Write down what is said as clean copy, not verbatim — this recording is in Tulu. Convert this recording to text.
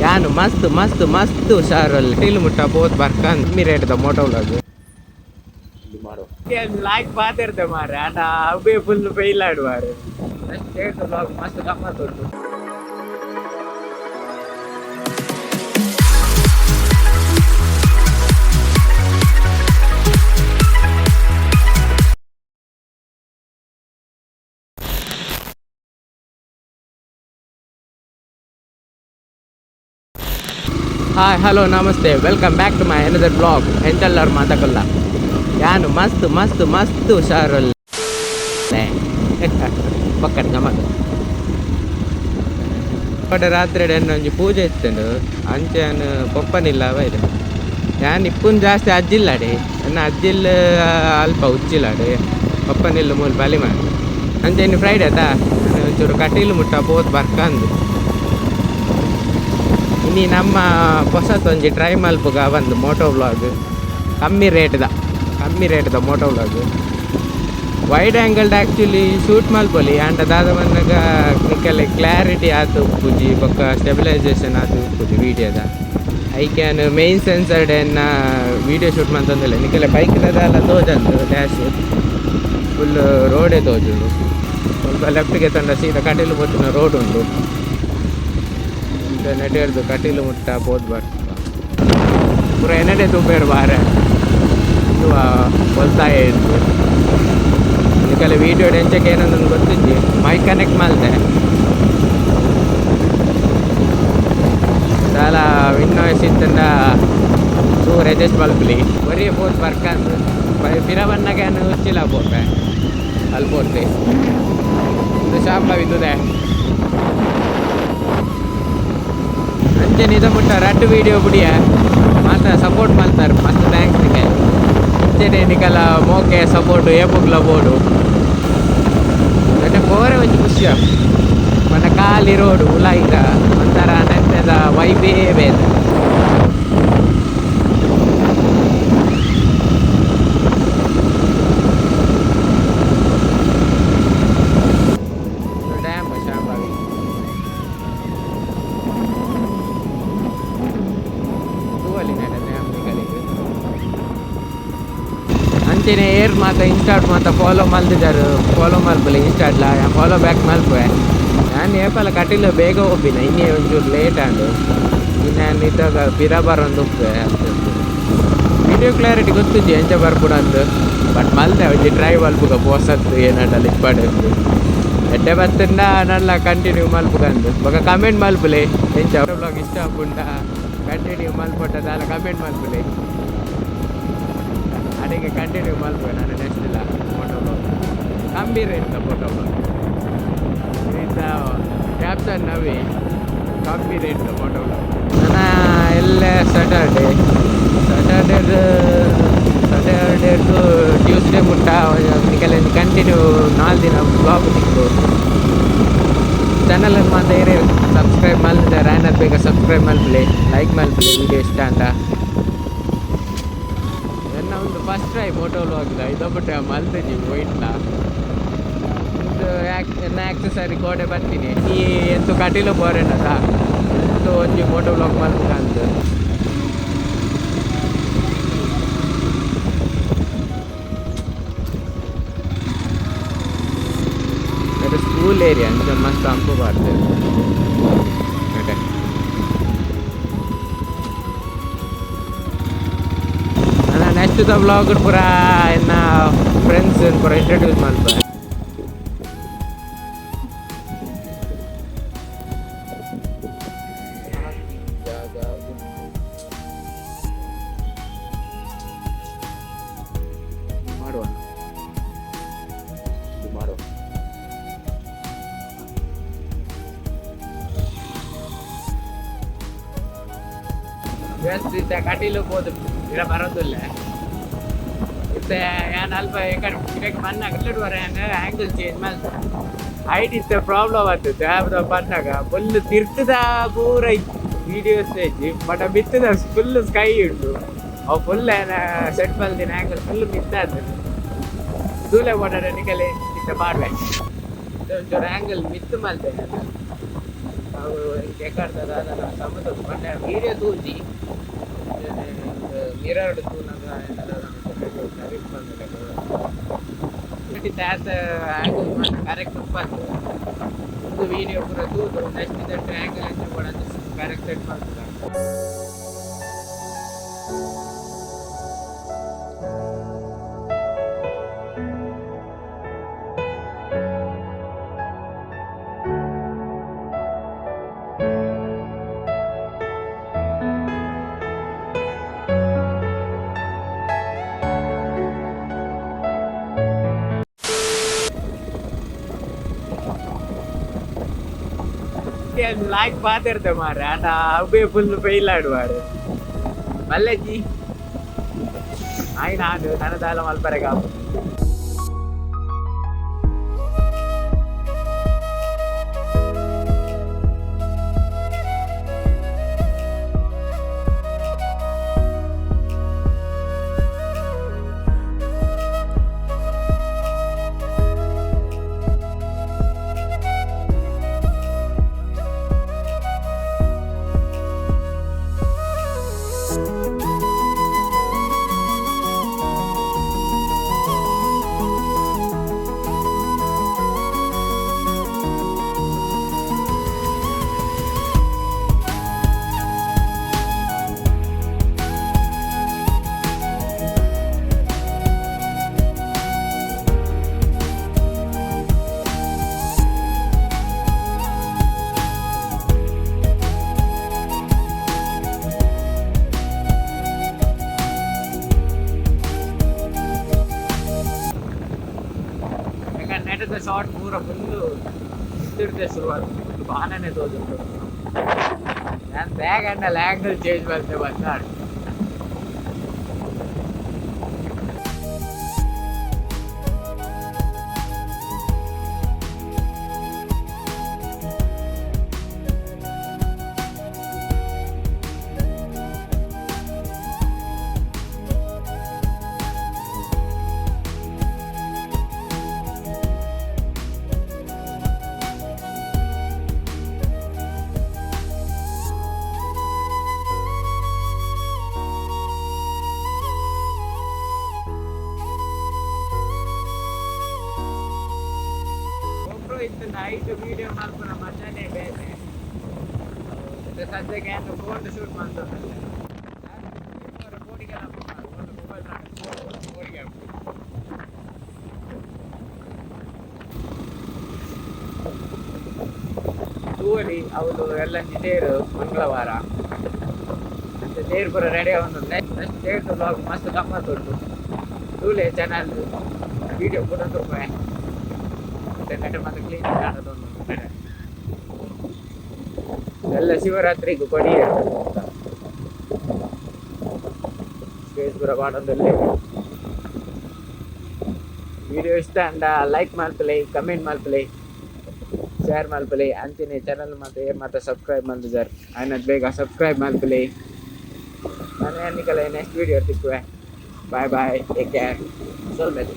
ಯಾನು ಮಸ್ತ್ ಮಸ್ತ್ ಮಸ್ತ್ ಹುಷಾರಲ್ಲ ಕಟೀಲು ಮುಟ್ಟ ಪೋತ್ ಬರ್ಕಂದ್ ಕಮ್ಮಿ ರೇಟ್ದ ಮೋಟೋ ವ್ಲಾಗ್ ಲಾಯ್ಕ್ ಪಾತೆರ್ತೆ ಮಾರೆ ಆಂಡ ಅವೇ ಫುಲ್ ಫೇಲ್ ಆಡುವಾರೆ. ನೆಕ್ಸ್ಟ್ ವ್ಲಾಗ್ ಮಸ್ತ್ ಗಮ್ಮತ್ ಉಂಟು. Hi, hello, namaste, welcome back to my another vlog. ಎಂಚಲ್ಲರ್ ಮಾತಕಲ್ಲ? ಯಾನು ಮಸ್ತ್ ಮಸ್ತ್ ಮಸ್ತ್ ಹುಷಾರಲ್ಲ. ಪಕ್ಕದ ಗಮಕ ಬಟ್ ರಾತ್ರಿ ಒಂಜಿ ಪೂಜೆ ಇತ್ತುಂಡು. ಅಂಚೆ ಪೊಪ್ಪನಿಲ್ಲ ಬೈದೆ. ಯಾನ್ ಇಪ್ಪುನ್ ಜಾಸ್ತಿ ಅಜ್ಜಿಲ್ಲಾಡಿ, ಎನ್ನ ಅಜ್ಜಿಲ್ ಅಲ್ಪ ಉಚ್ಚಿಲ್ಲಾಡಿ, ಪಪ್ಪನಿಲ್ಲ ಮೂಲು ಬಲಿ ಮಾಡಿ. ಅಂಚೆ ಇನ್ನು ಫ್ರೈಡೆ ಆತಾ, ಒಂಚೂರು ಕಟೀಲು ಮುಟ್ಟ ಪೋತ್ ಬರ್ಕಂದು. ಇನಿ ನಮ್ಮ ಪೊಸತೊಂಜಿ ಟ್ರೈ ಮಲ್ಪುಗ ಬಂದು ಮೋಟೋ ವ್ಲಾಗ್. ಕಮ್ಮಿ ರೇಟ್ದ Moto vlog. Wide angled actually shoot ಮಲ್ಪೊಲಿ, ಆಂಡ ದಾದ ಬನ್ನಗ ನಿಕಲೆ ಕ್ಲಾರಿಟಿ ಆತು ಉಪ್ಪುಜಿ, ಬೊಕ್ಕ ಸ್ಟೆಬಿಲೈಸೇಷನ್ ಆತು ಉಪ್ಪುಜಿ ವೀಡಿಯೋದ. ಐಕ್ಯಾನ್ ಮೇನ್ ಸೆನ್ಸರ್ಡ್ ಎನ್ನ ವೀಡಿಯೋ ಶೂಟ್ ಮಂತೊಂದಿಲ್ಲ. ನಿಕಲೆ ಬೈಕ್ ದಾಲ ತೋಜಂದು, ಡ್ಯಾಶ್ ಫುಲ್ ರೋಡೇ ತೋಜುಂಡು. ಸ್ವಲ್ಪ ಲೆಫ್ಟ್ಗೆ ತಂಡ ಸೀದಾ ಕಟೀಲು ಪೋತಿನ ರೋಡ್ ಉಂಡು. ನೆಟೇರ್ದು ಕಟೀಲು ಮುಟ್ಟ ಪೋದ್ ಬರ್ತ ಪೂರ ಎನ್ನಡೆ ತೂಪೇರು ಬಾರೆ ಬೊಲ್ತಾಯ ಇತ್ತು. ನಿಕಲೆ ವೀಡಿಯೋ ಎಂಚಕ್ಕೆ ಏನಂತ ಗೊತ್ತಿಜ್ಜಿ. ಮೈಕ್ ಕನೆಕ್ಟ್ ಮಲ್ತೆ, ದಾಲ ವಿಂಡ್ ನಾಯ್ಸ್ ಇತ್ತಂಡ ಚೂರು ಅಡ್ಜಸ್ಟ್ ಮಲ್ಪಲಿ. ಒರಿಯೇ ಪೋತ್ ಬರ್ಕಂದು ಪಿರ ಬನ್ನಗ ಉಚ್ಚಿಲ ಪೋಪೆ ಅಲ್ಲಿ ಪೋತೆ. ಇದು ಶಾಪ್ಲ ಇದ್ದುದೆ. ಅಂಚೆ ನಿದ ಮುಟ್ಟ ರಡ್ಡ್ ವೀಡಿಯೋ ಬುಡಿಯ ಮಾತ ಸಪೋರ್ಟ್ ಮಲ್ತಾರೆ, ಮಸ್ತ್ thanks ನಿಕೆ. ಅಂಚೆನೆ ನಿಕಲ ಮೋಕೆ ಸಪೋರ್ಟ್ ಏಪುಗ್ಲ ಬೋಡು. ಮತ್ತೆ ಪೋರೆ ಒಂಜಿ ಖುಷಿ ಪಂಡ ಖಾಲಿ ರೋಡ್ ಉಲಾಯಿದ ಒಂಥರ ನೆಂತೆದ ವೈಬೇ ಬೇತೆ. ಡ್ಯಾಮ್ ಶಾಂಭವಿ ತೂವಲಿ ಡ್ಯಾಮ್ ನಿಕಲೆಗ್. ಅಂಚೆನೆ ಏರ್ ಮಾತ ಇನ್ಸ್ಟಾಡ್ ಮಾತ ಫಾಲೋ ಮಲ್ದಿದ್ದಾರೆ, ಫಾಲೋ ಮಲ್ಪಲೆ. ಇನ್ಸ್ಟಾಡ್ಲ ಫಾಲೋ ಬ್ಯಾಕ್ ಮಲ್ಪುವೆ. ನಾನು ಏಪಲ ಕಟೀಲು ಬೇಗ ಹೋಗ್ಬಿನ, ಇನ್ನೇ ಒಂಚೂರು ಲೇಟ್ ಆಂಡು. ಇನ್ನು ನಾನು ಇದ್ದಾಗ ಪಿರ ಬರೊಂದು ಉಪ್ಪೆ. ವಿಡಿಯೋ ಕ್ಲಾರಿಟಿ ಗೊತ್ತಿಜ್ಜಿ ಎಂಚ ಬರ್ಪುಡು ಅಂದ್, ಬಟ್ ಮಲ್ತೆ ಒಂಜಿ ಟ್ರೈ ಮಲ್ಪುಗ. ಪೋಸತ್ತು ಏನಂಡಲ್ಲ ಇಪ್ಪಡು ಎಡ್ಡೆ ಬತ್ತಂಡ ನಲ್ಲ ಕಂಟಿನ್ಯೂ ಮಲ್ಪುಗಂದು. ಬೊಕ ಕಮೆಂಟ್ ಮಲ್ಪುಲೆ, ಎಂಚ ವ್ಲಾಗ್ ಇಷ್ಟ ಆಪುಂಡ, ಕಂಟಿನ್ಯೂ ಮಲ್ಪೊಟ್ಟ ದಾಲ ಕಮೆಂಟ್ ಮಲ್ಪುಲೆ. ಅಡಿಗೆ ಕಂಟಿನ್ಯೂ ಮಲ್ಪುವೆ ನಾನು ನೆಕ್ಸ್ಟ್ ಇಲ್ಲ. ಮೋಟೋ ವ್ಲಾಗ್ ಕಮ್ಮಿ ರೇಟ್ ಮೋಟೋ ವ್ಲಾಗ್ ಇತ್ತ ಕ್ಯಾಪ್ಷನ್ ನವಿ ಕಮ್ಮಿ ರೇಟ್ ಮೋಟೋ ವ್ಲಾಗ್. ನನ್ನ ಎಲ್ಲ Saturday Saturday Saturday to Tuesday ಮುಟ್ಟ ನಿಕಲೆ ಕಂಟಿನ್ಯೂ 4 ದಿನ ವ್ಲಾಗ್ ತಿಕ್ಕು. ಚಾನಲ್ ಮಾತ ಏರೇ ಸಬ್ಸ್ಕ್ರೈಬ್ ಮಲ್ತಿದ್ದಾರೆ ಆಯ್ನತ್ ಬೇಗ ಸಬ್ಸ್ಕ್ರೈಬ್ ಮಲ್ಪಲೆ, ಲೈಕ್ ಮಲ್ಪಲೆ ವಿಡಿಯೋ ಇಷ್ಟ ಅಂತ. ಎನ್ನ ಒಂದು ಫಸ್ಟ್ ಟ್ರೈ ಮೋಟೋ ವ್ಲಾಗ್ ಇದೊಬ್ಬಟ್ಟೆ ಮಲ್ತಿದ್ವಿ ವೈಟ್ಲ. ಇದು ಎನ್ನ ಆಕ್ಸೆಸರಿ ಕೋಡೆ ಬರ್ತೀನಿ. ಈ ಎಂತು ಕಟೀಲು ಬೋರೆಂಡದ ಎಂತು ಒಂಜಿ ಮೋಟೋ ವ್ಲಾಗ್ ಮಲ್ಪುಗ ಅಂತ. ಸ್ಕೂಲ್ ಏರಿಯಾ ಅಂಚ ಮಸ್ತ್ ಅಂಪು ಬಾರ್ದೆ ಅಡೆ. ನನ್ನ ನೆಕ್ಸ್ಟ್ the vlog ಪೂರ ಎನ್ನ ಫ್ರೆಂಡ್ಸ್ ಪೂರ ಇಂಟ್ರೊಡ್ಯೂಸ್ ಮಲ್ಪೆ. ಜಾಗ ಉಂಟು. ಮಾಡುವ, ಇದು ಮಾಡುವ. ವ್ಯವಸ್ಥಿತ ಕಟೀಲು ಪೋದು ಇರ ಬರೋದಿಲ್ಲ. ಇತ್ತೆ ಯಾನ್ ಅಲ್ಪ ಇಡಕ್ಕೆ ಬನ್ನಾಗ ಬರ ಆ್ಯಂಗಲ್ ಚೇಂಜ್ ಮಲ್ತ ಹೈಟ್ ಇತ್ತೆ ಪ್ರಾಬ್ಲಮ್ ಆಗ್ತದೆ. ಯಾವ್ದು ಬನ್ನಾಗ ಫುಲ್ ತಿರ್ತದ ಪೂರ ವಿಡಿಯೋಸ್ ಇಜ್ಜಿ, ಬಟ್ ಮಿತ್ತದ ಫುಲ್ ಸ್ಕೈ ಉಂಟು. ಅವು ಫುಲ್ ಸೆಟ್ ಮಲ್ದಿನ ಆ್ಯಂಗಲ್ ಫುಲ್ ಮಿತ್ತ ಆಗ್ತದೆ. ತೂಲೆ ಬೋಡ ನಿಕಲೆ ಇತ್ತೆ ಮಾಡ್ವೆ. ಒಂಚೂರು ಆ್ಯಂಗಲ್ ಮಿತ್ತು ಮಲ್ತೆ. ಅವು ಎಕ್ಕಡ್ತದ ಅದನ್ನ ಸಮುದ್ರ ಪಂಡ ವೀಡಿಯೋ ತೂಜಿ ಮಿರರ್ಡ್ ತೂನಗ ಸರಿ ಬಂದಿಲ್ಲ. ಆ್ಯಂಗಲ್ ಕರೆಕ್ಟ್ ಉಪ್ಪಂದು ಒಂದು ವೀಡಿಯೋ ಪೂರ ತೂದು ನೆಕ್ಸ್ಟ್ ಇದಟ್ಟು ಆ್ಯಂಗಲ್ ಎಂಚ ಬೋಡಂದು ಕರೆಕ್ಟ್ ಸೆಟ್ ಮಾಡ್ತದ. ಲಾಯ್ಕ್ ಪಾತೆರ್ತೆ ಮಾರ್ರೆ, ಆಂಡ ಅವೇ ಫುಲ್ ಫೇಲ್ ಆಡುವಾರು ಮಲ್ಲಜ್ಜಿ ಆಯ್ನ ಆಂಡ್ ನನ ದಾಲ ಮಲ್ಪರೆಗ್ ಆಪುಜಿ. ಯಾಕಂದ್ರೆ ನೆಟದ ಶಾರ್ಟ್ ಪೂರ ಫುಲ್ಲು ಇತ್ತಿಡ್ದೆ ಶುರುವಾದ ಫುಲ್ ಬಾಣನೆ ತೋಜುಂಡು. ನಾನು ಬ್ಯಾಗ್ ಅಂಡಲ್ಲ ಆ್ಯಂಗಲ್ ಚೇಂಜ್ ಮಲ್ತೆ ಬಂದಾಡು. GoPro ಇತ್ತು ನೈಟ್ ವೀಡಿಯೋ ಮಲ್ಪುನ ಮಜಾನೇ ಬೇರೆ. ಮತ್ತೆ ಸದ್ಯಕ್ಕೆ ಏನು ಫೋನ್ ಶೂಟ್ ಮಾಡ್ತದಲ್ಲ ಮೊಬೈಲ್ ಫೋನಿಗೆ. ತೂವಲಿ ಅವಳು ಎಲ್ಲ ತೇರು ಮಂಗಳವಾರ ಮತ್ತೆ ತೇರು ಪೂರ ರೆಡಿ ಆವೊಂದುಂಡು. ನೆಕ್ಸ್ಟ್ ತೇರ್ದ ವ್ಲಾಗ್ ಮಸ್ತ್ ಗಮ್ಮತ್ ಉಂಟು. ತೂಲೆ ಚಾನಲ್ ವೀಡಿಯೋ ಪೂರ ತೂಪೆ. ಮತ್ತೆ ನೆಟ್ ಮತ್ತೆ ಕ್ಲೀನ್ ಆಡೋದೊಂದು ಎಲ್ಲ ಶಿವರಾತ್ರಿಗೂ ಕೊಡಿಯೇ ಸ್ಪೇಸ್ ಪೂರ ಪಾಡೊಂದುಲ್ಲೆ. ವಿಡಿಯೋ ಇಷ್ಟ ಅಂಡ ಲೈಕ್ ಮಲ್ಪುಲೆ, ಕಮೆಂಟ್ ಮಲ್ಪುಲೆ, ಶೇರ್ ಮಲ್ಪುಲೆ. ಅಂಚನೆ ಚಾನಲ್ ಮಾತ ಏರ್ ಮಾತ ಸಬ್ಸ್ಕ್ರೈಬ್ ಮಲ್ತುಜರ್ ಆಯ್ನತ್ ಬೇಗ ಸಬ್ಸ್ಕ್ರೈಬ್ ಮಲ್ಪುಲೆ. ನಾನು ನಿಕಲೆ ನೆಕ್ಸ್ಟ್ ವಿಡಿಯೋ ತಿಕ್ಕುವೆ. Bye bye, take care. ಸೊಲ್ಮೆಲು.